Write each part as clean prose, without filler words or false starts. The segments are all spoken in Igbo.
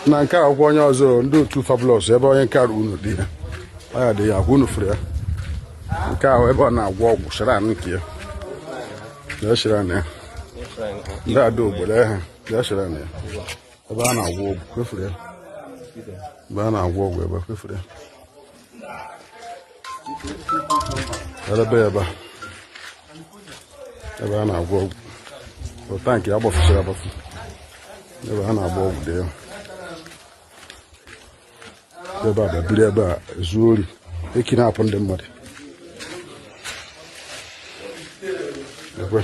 Na nke a akwụkwọ onye ọzọ, ndị otu Fabulous, ebe onye nke arụ unu dị ya, ọ ya dị ya akwa unu furu ya. Nke ahụ ebe ọ na-agwọ ọgwụ shrine nke ya, ya shrine ya, ndị ada obodo ha, ya shrine ya, ebe a na-agwọ ọgwụ kwefuru ya, ebe a na-agwọ ọgwụ ebe kwefuru ya, ebe ebe ebe a na-agwọ ọgwụ, tankị ya gbafuchara agbafu, ebe a na-agba ọgwụ dị ya ebe a bịa biri ebe a zuo ori, ekidnapụ ndị mmadụ. Ekwe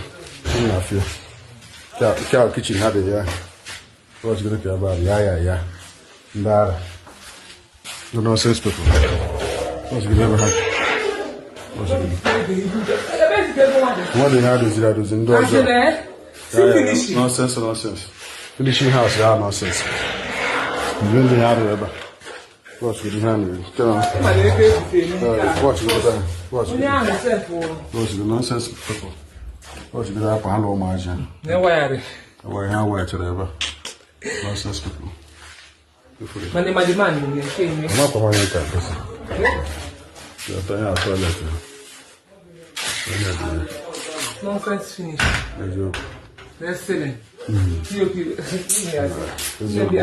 na afịa nke a, kitchen ha dị ya ọchịgoro ka ebe a ya ya ya ndị ara, the nonsense people, ọchịgoro ebe ha ọchịgoro mmadụ ihe adoziri adozi ndị ọjọọ. Nonsense, nonsense. Finishing house ya, nonsense. Ndị ndị ya rụrụ ebe a. Watch gị ihe a na-eri. Watch gị ebe a. Watch gị. Watch gị, nonsense people. Watch gị akwa ha na ụmụazị ha. Enwere ihe ha weghachara ebe a. Nonsense people. Amakwa onye nke a gosi. Ya ya toilet. Onye dị ya. Nonsense finish. Eziokwu. Let's see. POP. Eziokwu.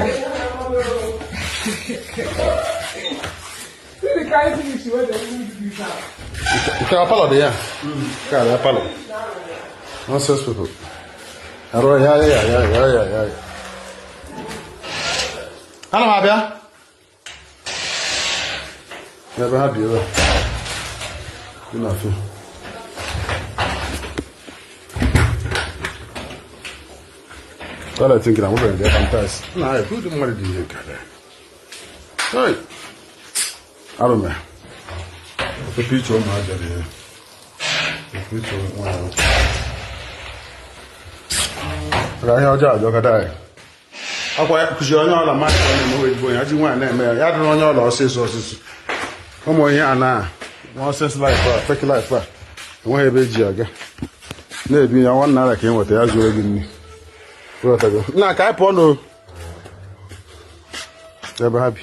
See the kind finish wey dem even do this house. Nke a parlour dị ya. Nke a dị parlour. Nonsense people. Arụ ya ya ya ya ya ya. Ana m abịa. Ebe ha bi ebe a. Ị na-afụ. Toilet nke na nwebere dị aka ntas. Na ya, ụdị mmadụ dị ihe nke a. Hey! Arụ mere. Ofe picture ụmụazị dị ya. Ofe picture nwaanyị. Maka ihe ọjọọ ajọ kada ya. Akwa ya kụziri onye ọla mmadụ ọ na-eme ezigbo onye ajị nwaanyị na-eme ya, ya dịrị onye ọla ọsịsọ ọsịsọ. Ụmụ ihe a na nonsense life a, fake life a, enweghị ebe eji aga na-ebi ya. ₦1 ka ị nweta ya zuo gị nri. Ghọtago? Nna, ka anyị pụọ n'o ebe ha bi.